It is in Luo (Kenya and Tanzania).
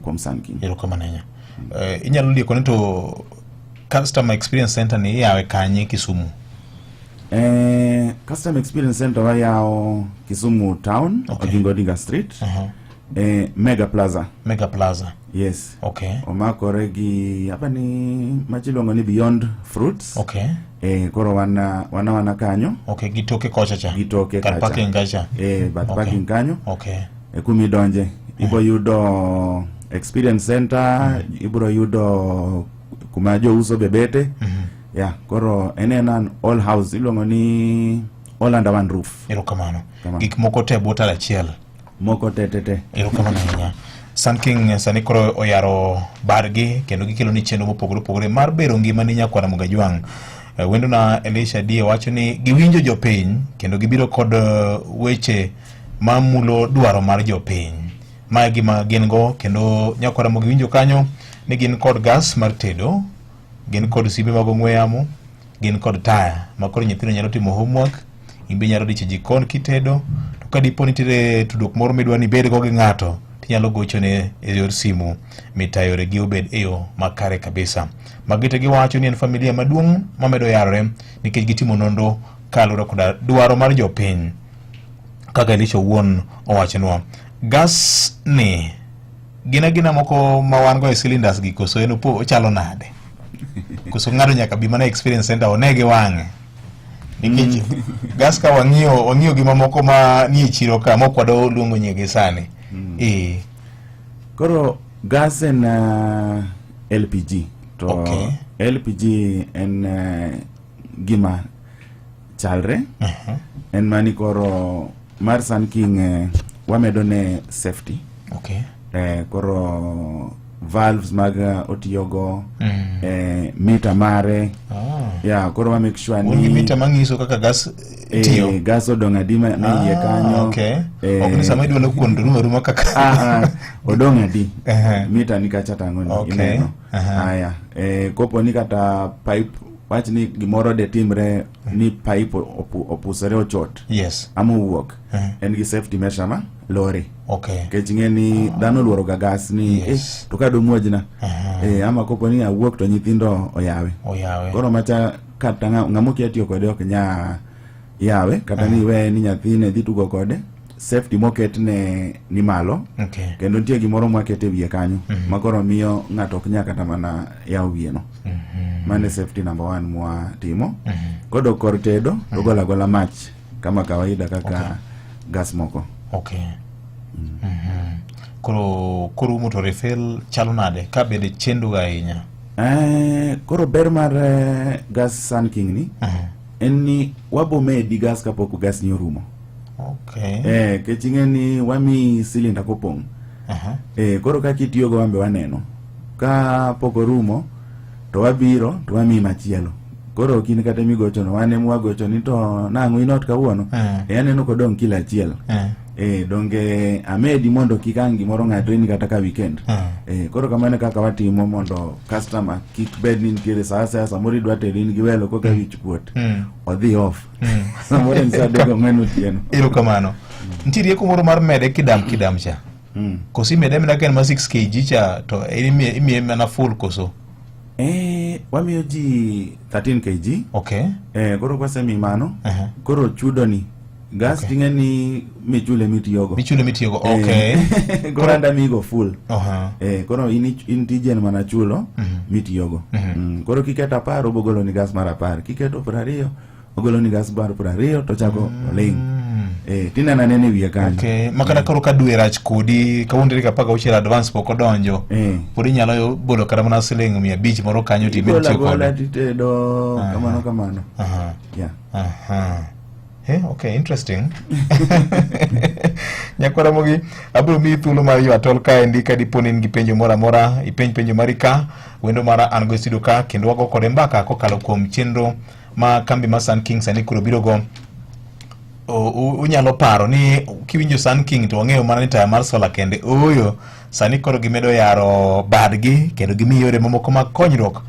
kuom Sun King. Erokamano ahinya. Inyalo lieko ni to Customer Experience Center ni iyawe kanye Kisumu? Customer Experience Center wayawo Kisumu Town, Oginga Odinga Street, Mega Plaza. Mega Plaza. Yes. Okay. Omakore gi hapa ni machiluongo ni Beyond Fruits. Koro wana kanyo. Okay, gi toke kocha cha. Gi toke Kar kacha. parking kacha. But parking kanyo. E kumidonje ibo yudo experience center, ibro yudo kuma jouso bebete. Yeah, koro en an all house iluongo ni all under one roof. Erokamano. Kamano. Gik moko te bwo tara achiel. Moko te te te. Erokamano ahinya. Sun King sani koro oyaro bargi kendo gikelo ni chenro mopogore opogore mar bero ngima ni nyakwar Ramogi Ajwang'. Wendona Elisha Die wacho ni giwinjo jopiny kendo gibiro kod weche mamulo dwaro mar jopiny. Ma e gima gin go kendo nyakwar Ramogi winjo kanyo ni gin kod gas mar tedo, gin kod simbe mag ong'we yamo, gin kod taya ma koro nyithindo nyalo timo homework, in be inyalo dich e jikon kitedo, to ka dipo nitiere tudruok moro midwa ni ibedgo gi ng'ato, tinyalo gochone e yor simu mita yoregi obed e yo makare kabisa. Magi te giwacho ni en familia maduong' mamedo yarore nikech gitimo nonro kaluwore koda dwaro mar jopiny kaka Elisha owuon owachonwa. Gas ni gin agina moko ma wan go e cylinders gi koso en opo ochalo nade? Koso ng'ato nyaka bi mana experience center one gi wang'e? Nikech gas ka wang'iyo gi mamoko ma nie chiro ka mok wadwa luongo nyingi sani. Koro gas en LPG to LPG en gima chalre. En mani koro mar Sun King wamedo ne safety. Koro valves mag otiyogo, mita mare. Yeah, koro wa make sure Un gi ni mita manyiso kaka gas tiyo. Gas odong' adi ma iye kanyo. Ok ni sama idwalo kuon to rumo aruma kaka. Ah, ah, odong' adi. Mita ni kacha tang'o ni ineno. Aya, kopo ni kata pipe, wach ni gimoro de timre ni pipe opusore ochot ama owuok, en gi safety measure ma lore. Nikech ing'e ni dhano oluoro ga gas ni to ka domuojna, ama kopo ni awuok to nyithindo oyawe. Oyawe. Koro macha kata ng'ama okia tiyo kode ok nya yawe, kata ni iweye ni nyathine dhi tugo kode, safety moket ne ni malo. Kendo nitie gimoro mwaketo e wiye kanyo ma koro miyo ng'ato ok nya kata mana yawo wiye no. Mano e safety number one mwa timo. Kodok kor tedo to golo agola mach kama kawaida kaka gas moko. Okay. Koro korumo to refill chalo nade ka bende chendo ga ahinya? Koro ber mar gas Sun King ni en ni wabo medi gas kapok gas ni orumo. Kech ing'e ni wamiyi cylinder kopong'. Koro kaka itiyogo wan be waneno. Ka pok orumo to wabiro to wamiyi machielo. Koro ok in kata migochono, wan ema wagocho ni to nang'o in ot kawuono? Aneno kodong' kilo achiel. Donge amedi mondo kik ang' gimoro ng'adre ni kata ka weekend. Koro kamano e kaka watimo mondo customer kik bed ni nitiere sa asaya samoro idwa tedo in gi welo koka wich kuot. Odhi off. Samoro en sa 3 4 otieno. Erokamano. Nitie rieko moro mar mede kidam kidam cha. Koso imede ameda ka en ma 6 kg cha to imiye mana full koso? Wamiyo ji 13 kg. Koro kwasemi mano, koro chudo ni gas ting'e ni michule mitiyogo. Michule mitiyogo. Koro anda migo full. Koro in tiji en mana chulo mitiyogo. Koro kiketo 10 obogolo ni gas mar 10. Kiketo 20 ogolo ni gas mar 20 to chako oling'. Tineno anena e wiye kanyo. Okay. Makata koro ka dwe rach kodi, kawuono tarik 16 advance pok odonjo. Pod inyalo bolo kata mana siling 500 moro kanyo to imed Igola tiyo gola kode. titedo kamano kamano. Yeah. Okay, interesting. Nyakwara Ramogi, abiro miyi thuolo mar ywa tol kaendi ka dipo ni in gi penjo moro amora, ipenj penjo mari ka, wendo mara an go e studio ka kendo wago kode mbaka kokalo kuom chenro ma kambi mar Sun King sani koro biro go. Unyalo paro ni kiwinjo Sun King to wang'eyo mana ni taya mar sola kende. Ooyo, sani koro gimedo yaro badgi kendo gimiyi yore mamoko mag konyruok.